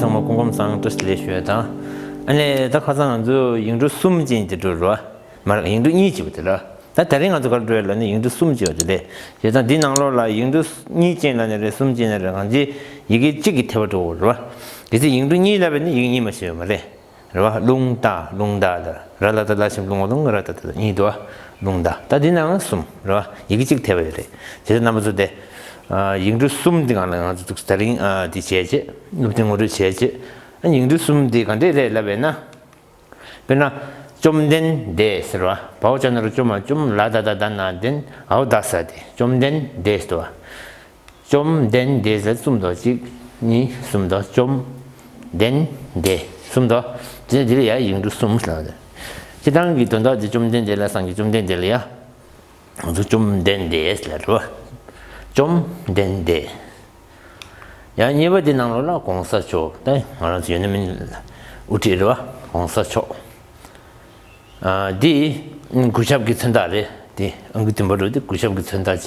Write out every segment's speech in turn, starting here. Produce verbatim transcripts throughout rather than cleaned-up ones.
ཚང་མ་སྐུ་ཁམས་བཟང་། བཀྲ་ཤིས་བདེ་ལེགས་ཞུ་ཡ་དང་། ཨ་ནི་ད་ཁ་སང་ང་ཚོ་ཡིག་འབྲུ་གསུམ་ཅན་དེ་འགྲོ་རོ། མ་རེད། ཡིག་འབྲུ་གཉིས་བྱས་པ་དེ་ལ། ད་དེ་རིང་ང་ཚོ་ག་རེ་འགྲོ་ཡ་ལ་ནི་ཡིག་འབྲུ་གསུམ་བྱས་པ་དེ་ལས། བྱས་ཙང་འདི་ནང་ལོགས་ལ་ཡིག་འབྲུ་གཉིས་ཅན་ལ་ནི་རེད། གསུམ་ཅན་ལ་རེད། གང་ཅི་ཡི་གེ་གཅིག་གི་འཐེབ་པ་འགྲོ་གི་རེད་བ། གལ་སྲིད་ཡིག་འབྲུ་གཉིས་ལབ་པ་ཡིན་ན་ཡི་གེ་གཉིས་མ་བྱས་པ་མ་རེད། རེད་བ། རླུང་རྟ། རླུང་རྟ་ལ་ར་ལ་ད་ལ་ཞབས་ཀྱུ་ལུ་ང་ལུ་ང་ར་ད་ད་ད་གཉིས་འདུག་བ། རླུང་རྟ། ད་འདི་ནང་གསུམ་རེད་བ། ཡི་གེ་གཅིག་འཐེབ་པ་ཡོད་རེད། བྱས་ཙང་རྣམ་པ་ཚོ་དེ། ཨ། ཡིག་འབྲུ་གསུམ་འདི་སྒང་ལ་ང་ཚོ་འདུག་ད་རིང་ཨ་འདི་བྱས་རྗེས་སློབ་ཚན་ངོ་སྤྲོད་བྱས་རྗེས། ཨ། ཡིག་འབྲུ་གསུམ་འདི་ག་འདྲས་རེད་ལབ་པས་ན། དཔེར་ན། བཅོམ་ལྡན་འདས་ཟེར་བ། བའོ་ཅ་ན་རོ་བཅོ་མ་བཅོམ། ལ་ད་བཏགས་ལྡ་ན་ལྡན། འའོ་ད་ས་འདས། བཅོམ་ལྡན་འདས་ཟེར་བ། བཅོམ་ལྡན་འདས་ཟེར་གསུམ་དང་། གཅིག་གཉིས་གསུམ་དང་། བཅོམ་ལྡན་འདས་གསུམ་དང་། དེ་འདིར་ཡང་ཡིག་འབྲུ་གསུམ་ལ། སྤྱིར་བཏང་གི་དོན་དག་དེ་བཅོམ་ལྡན་འདས་ལ་སངས་རྒྱས་བཅོམ་ལྡན་འདས་ལ་ཡ། ང་ཚོ་བཅོམ་ལྡན་འདས་ལ་རོ། བཅོམ་ལྡན་འདས། ཡང་གཉིས་པ་དེ་ནང་ལོགས་ལ་གོང་ས་མཆོག་ད་ང་རང་ཚོ་ཡོད་ན་མིན་དབུ་ཁྲིད་རེད་བ། གོང་ས་མཆོག་ཨ། འདི་གུས་ཞབས་ཀྱི་མཚོན་རྟགས་རེད། འདི་ཨང་ཀི་བདུན་པ་རུ་འདི་གུས་ཞབས་ཀྱི་མཚོན་རྟགས་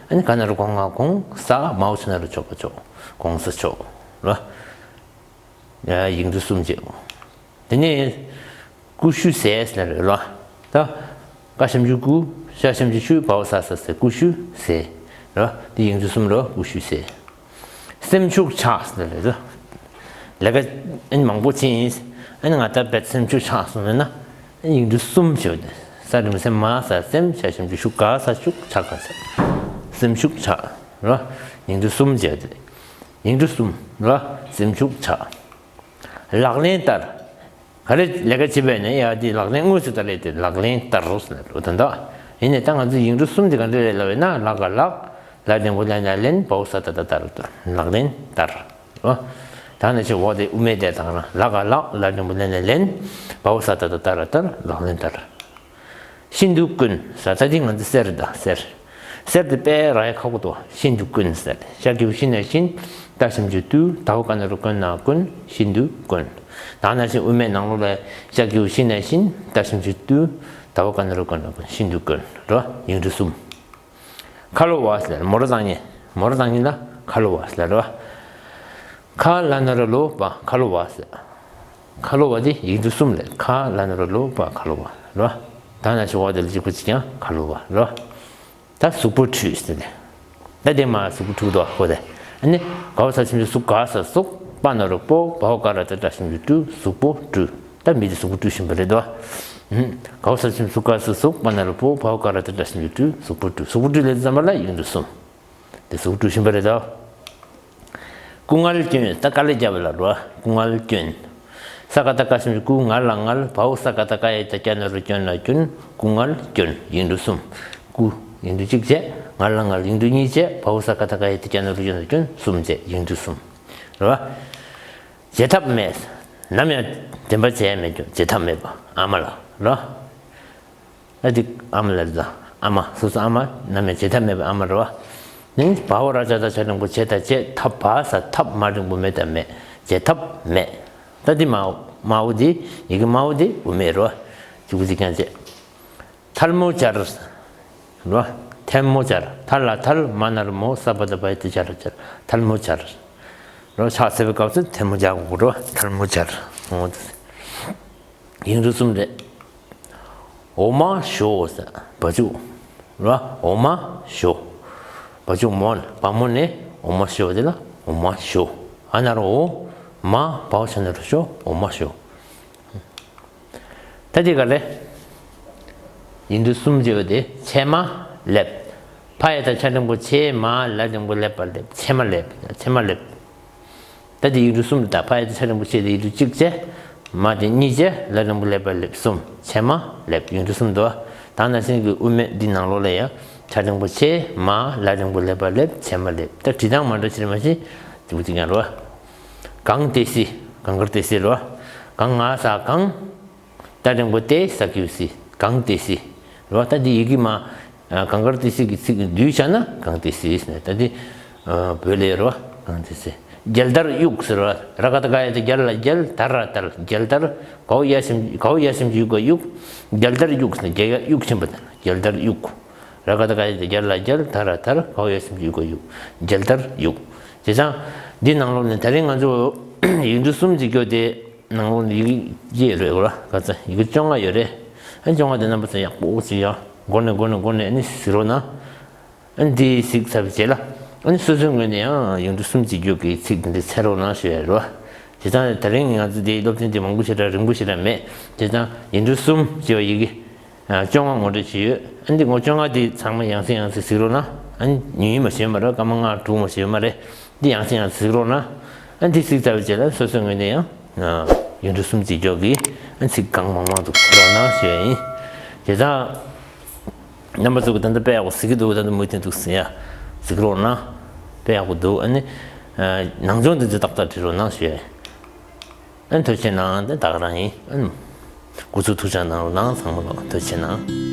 བྱས། ཨ་ནི་ག་ན་རུ་གོ་ང་གོང་ས། མའོ་ཆ་ན་རུ་མཆོ་ག་མཆོག་གོང་ས་མཆོག་རེད་བ། ཡིག་འབྲུ་གསུམ་བྱས། དེ་ནས་ཀུ་ཤུ་ཟས་ཟེར་རེད་ལ། ད་ཀ་ཞབས་ཀྱུ་ཀུ། ཤ་ཞབས་ཀྱུ་ཤུ། བའོ་ས་ས་ཟས། ཀུ་ཤུ་ཟས་རེད་བ། དེ་ཡིག་འབྲུ་གསུམ་རེད་བ། ཀུ་ཤུ་ཟས། སེམས་ཤུགས་ཆག་ཟེར་རེད་ལ། ལས་ཀ་ཨ་ནི་མང་པོ་བྱས་ཡིན། ཨ་ནི་ང་ད་བད་སེམས་ཤུགས་ཆག་སོང་ན་ཡིག་འབྲུ་གསུམ་བྱས། ས་རིང་སེམས། མ་ས་སེམས། ཤ་ཞབས་ཀྱུ་ཤུ། ག་ས་ཤུགས། ཆ་ག་ས། སེམས་ཤུགས་ཆག་རེད་བ། ཡིག་འབྲུ་གསུམ་བྱས་ཏེ། ཡིག་འབྲུ་གསུམ་རེད་བ། སེམས་ཤུགས་ཆག་ལག་ལེན་བསྟར། ག་རེ་ལས་ཀ་བྱེད་པ་ཡིན་ན་ཡ་དེ་ལག་ལེན་དངོས་སུ་བསྟར་ཡས་དེ་ལག་ལེན་བསྟར་ཟེར་ལབ་དོན་དག་ཡིན་ནའི་ད་ང་ཚོ་ཡིག་འབྲུ་གསུམ་དེ་ག་འདྲ་རེད་ལབ་ན། ལ་ག་ལག་ལ་འགྲེང་བུ་ལ་ན་ལེན། བའོ་ས་ད་བཏགས་ལྡ་རུ་བཏགས། ལག་ལེན་བསྟར། ཨོ། ད་ནི་ཆེ་འོ་དེ་དབུ་མེད་དེ་དང་རང་། ལ་ག་ལག་ལ་འགྲེང་བུ་ལ་ན་ལེན། བའོ་ས་ད་བཏགས་ལྡ་རུ་བཏགས། ལག་ལེན་བསྟར། ཤིན་ཏུ་དཀོན་ཟེར། ད་དེ་ང་ཚོ་གསེར་ད་གསེར། གསེར་དེ་དཔེ་རག་ཡ་ཁག་པོ་འདུག་ཤིན་ཏུ་དཀོན་ཟེར། ཤ་གི་གུ་ཤི་ན་ཤིན། ཏ་ཞབས་ཀྱུ་ཏུ། ད་འོ་ཀ་ན་རོ་ཀོ་ན་དཀོན། ཤིན་ཏུ་དཀོན། ད་ནང་བཞིན་དབུ་མེད་ནང་ལོགས་ལ་ཤ་གི་གུ་ཤི་ན་ཤིན། ཏ་ཞབས་ཀྱུ་ཏུ། ད་འོ་ཀ་ན་རོ་ཀོ་ན་དཀོན། ཤིན་ཏུ་དཀོན་རོ། ཡིག་འབྲུ་གསུམ། ཁ་ལོ་བ་ཟེར། མོ་ར་བཏགས་ཉེ། མོ་ར་བཏགས་ཉེ་ལ་ཁ་ལོ་བ་ཟེར་རོ། ཁ་ལ་ན་རོ་ལོ་བ། ཁ་ལོ་བ་ཟེར། ཁ་ལོ་བ་དེ་ཡིག་འབྲུ་གསུམ་ལས། ཁ་ལ་ན་རོ་ལོ་བ། ཁ་ལོ་བ་རོ། ད་ནང་བཞིན་འོ་དེ་ལ་གཅིག་པུ་གཅིག་རྐྱང་། ཁ་ལོ་བ་རོ། ད་གཟུགས་པོ་བཀྲུས་ཟེར་ནས། ད་དེ་མ་གཟུགས་པོ་བཀྲུས་དོ་ཁོ་དེ། ཨ་ནི་གའོ་ས་ཞབས་ཀྱུ་གཟུགས། ག་ས་གཟུགས། པ་ན་རོ་པོ། བའོ་ཀ་ར་བཏགས་ཀྲ་ཞབས་ཀྱུ་ཀྲུ། གཟུགས་པོ་བཀྲུས། ད་མི་དེ་གཟུགས་པོ་བཀྲུས་བཞིན་པ་རེད་དོ། གའོ་ས་ཞབས་ཀྱུ་གཟུགས། ག་ས་གཟུགས། པ་ན་རོ་པོ། བའོ་ཀ་ར་བཏགས་ཀྲ་ཞབས་ཀྱུ་ཀྲུ། གཟུགས་པོ་བཀྲུས། གཟུགས་པོ་བཀྲུས་ལས་ཙམ་པ་ལ་ཡིག་འབྲུ་གསུམ། དེ་གཟུགས་བཀྲུས་བཞིན་པ་རེད་དོ། སྐུ་ངལ་སྐྱོན། ད་དཀའ་ལས་བརྒྱབ་པ་ལ་རོ། སྐུ་ངལ་སྐྱོན། ས་ཀ་བཏགས་སྐ་ཞབས་ཀྱུ་སྐུ། ང་ལ་ངལ། བའོ་ས་ཀ་བཏགས་སྐ་ཡ་བཏགས་སྐྱ་ན་རོ་སྐྱོ་ན་སྐྱོན། སྐུ་ངལ་སྐྱོན། ཡིག་འབྲུ་གསུམ། སྐུ་ཡིག་འབྲུ་གཅིག་བྱས། ང་ལ་ངལ་ཡིག་འབྲུ་གཉིས་བྱས། བའོ་ས་ཀ་བཏགས་སྐ་ཡ་བཏགས་སྐྱ་ན་རོ་སྐྱོ་ན་སྐྱོན། གསུམ་བྱས། ཡིག་འབྲུ་གསུམ་རོ། བྱེད་ཐབས་མེད། ནམ་ཡང་དྲན་པ་བྱས་མེད་ཀྱང་བྱེད་ཐབས་མེད་པ་ཨ་མ་ལ་རོ། ཨ་དེ་ཨ་མ་ལ་རེད་ད། ཨ་མ། སོ་སོ་ཨ་མ་ནམ་ཡང་བྱེད་ཐབས་མེད་པའི་ཨ་མ་རེད་བ། ནི་བ་འོ་ར་ཇ་བཏགས་བྱ་འགྲེང་བུ་བྱེ་ད་བྱེད། ཐབས། བ་ས་ཐབས། མ་འགྲེང་བུ་མེ་ད་མེད། བྱེད་ཐབས་མེད། ད་འདི་མའོ། མའོ་འདི་ཡི་གེ་མའོ་འདི་དབུ་མེད་རེད་བ། གཅིག་པུ་གཅིག་རྐྱང་བྱེད། ཐལ་མོ་སྦྱར་རེད་བ། ཐལ་མོ་སྦྱར། ཐ་ལ་ཐལ། མ་ན་རོ་མོ། ས་བ་བཏགས་སྦ་ཡ་བཏགས་སྦྱ་ར་སྦྱར། ཐལ་མོ་སྦྱར་རེད་བ། ཕྱག་འཚལ་བའི་སྐབས་སུ་ཐལ་མོ་སྦྱར་དགོས་རེད་བ། ཐལ་མོ་སྦྱར། འོ་དེ། ཡིག་འབྲུ་གསུམ་རེད། འོ་མ་ཞོ་ཟེར་བ་ཕྱུགས་ར། འོ་མ་ཞོ། བ་ཕྱུགས་མོ་ན་བ་མོ་ནས་འོ་མ་ཞོ་དེ་ལ་འོ་མ་ཞོ། འ་ན་རོ་འོ། མ། བའོ་ཆ་ན་རོ་ཞོ། འོ་མ་ཞོ། ད་དེ་ག་ལས། ཡིག་འབྲུ་གསུམ་བྱས་པ་དེ་ཕྱེ་མ་ལེབ། ཕ་ཡ་བཏགས་ཕྱ་འགྲེང་བུ་ཕྱེ། མ་ལ་འགྲེང་བུ་ལེབ་པ་ལེབ། ཕྱེ་མ་ལེབ། ཕྱེ་མ་ལེབ། ད་དེ་ཡིག་འབྲུ་གསུམ་རེད་ད། ཕ་ཡ་བཏགས་ཕྱ་འགྲེང་བུ་ཕྱེ་དེ་ཡིག་འབྲུ་གཅིག་བྱས། མ་དེ་གཉིས་བྱས། ལ་འགྲེང་བུ་ལེབ་པ་ལེབ། གསུམ། ཕྱེ་མ་ལེབ། ཡིག་འབྲུ་གསུམ་འདུག་ད་ནང་བཞིན་གྱི་དབུ་མེད་འདི་ནང་ལོགས་ལ་ཡང་ཕྱ་འགྲེང་བུ་ཕྱེ། མ་ལ་འགྲེང་བུ་ལེབ་པ་ལེབ། ཕྱེ་མ་ལེབ། ད་བྲིས་སྟངས་མ་འདྲ་ཕྱིར་མ་ཕྱིན་དེ་བུ་དེ་ཀྱང་རོ། གང་དེ་སྲིད། གང་གར་དེ་སྲིད་རོ། གང་ང་ས་གང་། ཏ་འགྲེང་བུ་ཏེ་ས་ཀྱུ་སི། གང་དེ་སྲིད། རེད་བ། ད་འདི་ཡི་གེ་མ། ཨ། གང་གར་དེ་སྲིད་ཀྱི་ཚིག་བསྡུས་བྱས་ན་གང་དེ་སྲིད་ཟེར་ནས། ད་འདི། ཨ། བོད་ལས་རེད་བ། གང་དེ་སྲིད། རྒྱལ་དར་གཡུག་ཟེར་བ། ར་ག་བཏགས་རྒ་ཡ་བཏགས་རྒྱ་ལ་ལ་རྒྱལ། དར་ར་དར། རྒྱལ་དར། གའོ་ཡ་ཞབས་ཀྱུ་གའོ་ཡ་ཞབས་ཀྱུ་ཡུ་ག་གཡུག་རྒྱལ་དར་གཡུག་ཟེར་ནས་རྒྱལ་ཡ་གཡུག་ཕྱིན་པ་དང་རྒྱལ་དར་གཡུག་ར་ག་བཏགས་རྒ་ཡ་བཏགས་རྒྱ་ལ་ལ་རྒྱལ། དར་ར་དར། གའོ་ཡ་ཞབས་ཀྱུ་ཡུ་ག་གཡུག་རྒྱལ་དར་གཡུག་བྱས་ཙང་། འདི་ནང་ལོགས་ནས་ད་རིང་ང་ཚོ། ཡིག་འབྲུ་གསུམ་གྱི་སྐྱོ་དེ་ནང་ལོགས་ལ་ཡི་གེ་བརྒྱད་རེད་བ། ག་ཚ་ཡི་གེ་བཅོ་ལྔ་ཡོད་རེད། ཨ་བཅོ་ལྔ་དེ་རྣམ་པ་ཚོ་ཡག་པོ་ཅིག་ཡང་མགོ་ནས་མགོ་ནས་མགོ་ནས་ཨ་ནི་གཟིགས་རོགས་གནང་། ཨ་ནི་འདི་གཟིགས་ཚར་བའི་རྗེས་ལ་ཨ་ནི་སོ་སོའི་ངོས་ནས་ཡང་ཡིག་འབྲུ་གསུམ་གྱི་སྐྱོ་གི་ཚིག་འདི་འདྲ་འཚོལ་རོགས་གནང་ཞུ་ཡ་རེད་བ། བྱས་ཙང་དེ་རིང་ང་ཚོ་འདིའི་སློབ་ཚན་འདི་མང་པོ་ཞེ་དྲག་རིང་པོ་ཞེ་དྲག་མེད། བྱས་ཙང་ཡིག་འབྲུ་གསུམ་ཅེས་པ་ཡི་གེ་ཨ་བཅོ་ལྔ་ངོ་སྤྲོད་བྱས་ཡོད། ཨ་འདི་ངོ་བཅོ་ལྔ་འདི་ཚང་མ་ཡང་སེ་ཡང་སེ་གཟིགས་རོགས་གནང་། ཨ་ཉུང་ཉུང་མ་ཞིག་ཡོད་མ་རེད། སྐར་མ་ལྔ་དྲུག་མ་ཞིག་ཡོད་མ་རེད། འདི་ཡང་སེ་ཡང་སེ་གཟིགས་རོགས་གནང་། ཨ་འདི་གཟིགས་ཚར་བའི་རྗེས་ལ་སོ་སོའི་ངོས་ནས་ཡང་ཡིག་འབྲུ་གསུམ་གྱི་སྐྱོ་གི་ཨ་ཚིག་གང་མང་མང་འདུག་འཚོལ་རོགས་གནང་ཞུ་ཡ་ཡིན། བྱས་ཙང་རྣམ་པ་ཚོ་གི་ད་ལྟ་དཔེ་ཡག་པོ་གཟིགས་ཀྱི་འདུག་ད་ལྟ་མུ་མཐུད་དུ་གཟིགས་ཡ་གཟིགས་རོགས་གནང་། དཔེ་ཡག་པོ་འདུག་ཨ་ནི་ནང་སྦྱོང་འདི་ཚོ་ཏག་ཏག་བྲིས་རོགས་གནང་ཞུ་ཡ་ཡིན། ཨ་ཐུགས་རྗེ་གནང་། དེ་ད་ག་རང་ཡིན། ཨ་སྐུ་གཟུགས་ཐུགས་ཅག་གནང་རོགས་གནང་། ཚང་མ་ལ་ཐུགས་རྗེ་གནང་།